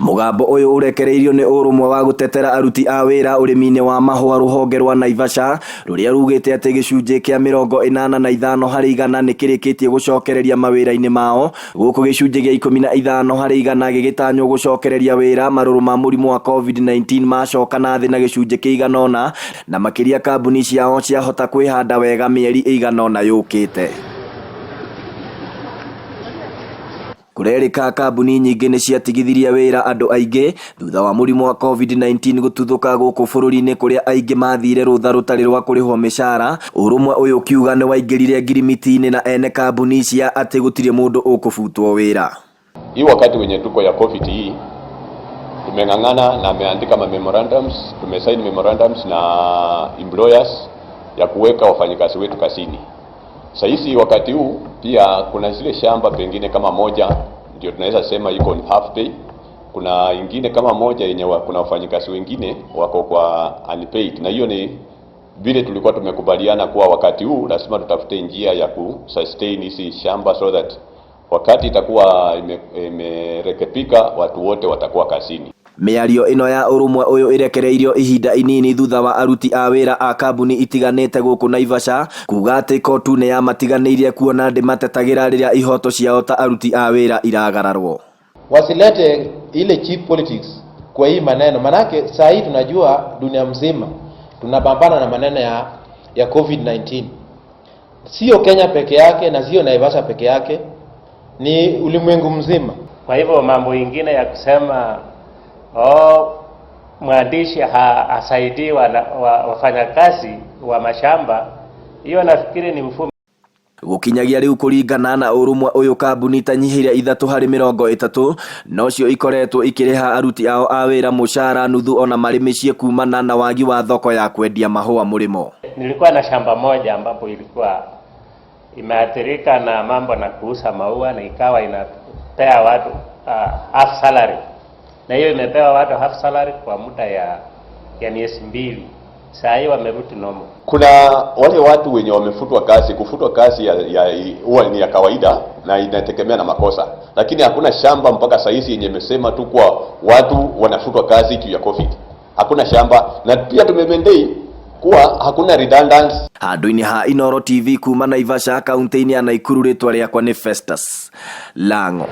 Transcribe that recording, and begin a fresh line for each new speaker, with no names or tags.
Mũgambo ũyũ ũrekereirio nĩ ũrũmwe wa gũtetera aruti a wĩra ũrĩmi-inĩ wa mahũa rũhonge rwa Naivasha rũrĩa rugĩte atĩ gĩcunjĩ kĩa 85 harĩ igana nĩ kĩrĩkĩtie gũcokereria mawĩra-inĩ mao gũkũ gĩcunjĩ gĩa 15 harĩ igana gĩgĩtanywo gũcokereria wĩra marũrũ ma mũrimũ wa COVID-19 macoka na thĩ na gĩcunjĩ kĩigana ũna na makĩria kambuni ciao ciahota kwĩhanda wega mĩeri ĩigana ũna yũkĩte. Kũrerĩka kambuni nyingĩ nĩ ciatigithirie wĩra andũ aingĩ thutha wa mũrimũ wa COVID-19 gũtuthũka gũkũ bũrũri-inĩ kũrĩa aingĩ mathire rũtha rũtarĩ rwa kũrĩhwo mĩcara. Ũrũmwe ũyũ ũkiuga nĩ waingĩrire ngirimiti-inĩ na ene kambuni cia atĩ gũtirĩ mũndũ ũkũbutwo wĩra.
Hii wakati wenye tuko ya COVID hii tumeng'ang'ana na ameandika ma memorandums, tumesign memorandums na employers ya kuweka wafanyikazi wetu kazini. Sahizi wakati huu pia kuna zile shamba pengine kama moja ndio tunaweza sema iko ni half pay. Kuna ingine kama moja yenye kuna wafanyikazi wengine wako kwa unpaid, na hiyo ni vile tulikuwa tumekubaliana kuwa wakati huu lazima tutafute njia ya ku sustain hizi shamba so that wakati itakuwa imerekebika watu wote watakuwa kazini.
Mĩario ĩno ya ũrũmwe ũyũ ĩrekereirio ihinda inini thutha wa aruti a wĩra a kambuni itiganĩte gũkũ Naivasha kuga atĩ COTU nĩ yamatiganĩirie kuona ndĩmatetagĩra rĩrĩa ihoto ciao ta aruti a wĩra iragararwo.
Wasilete ile cheap politics kwa hii maneno, manake saa hii tunajua dunia mzima tunapambana na maneno ya COVID-19. Sio Kenya peke yake na sio Naivasha peke yake, ni ulimwengu mzima.
Kwa hivyo mambo ingine ya kusema oh, mwandishi hasaidii wafanyakazi wa mashamba, hiyo nafikiri ni mfumo.
Gũkinyagia rĩu kũringana na ũrũmwe ũyũ kambuni itanyihĩire 3 harĩ 30 nocio ikoretwo ikĩrĩha aruti ao a wĩra mũcara nuthu ona marĩ mĩciĩ kumana na wagi wa thoko ya kwendia mahũa mũrĩmo.
Nilikuwa na shamba moja ambapo ilikuwa imeathirika na mambo na kuuza maua na ikawa inapea watu half salary, na hiyo imepewa watu half salary kwa muda ya miezi 2. Saa hii wamerudi normal.
Kuna wale watu wenye wamefutwa kazi. Kufutwa kazi huwa ni ya kawaida na inategemea na makosa, lakini hakuna shamba mpaka saa hizi yenye imesema tu kwa watu wanafutwa kazi juu ya COVID. Hakuna shamba, na pia tumemendei kuwa hakuna redundancy.
Handũ-inĩ ha Inooro TV kuma Naivasha kaunti-inĩ ya Nakuru, rĩtwa rĩakwa nĩ Festus Lango.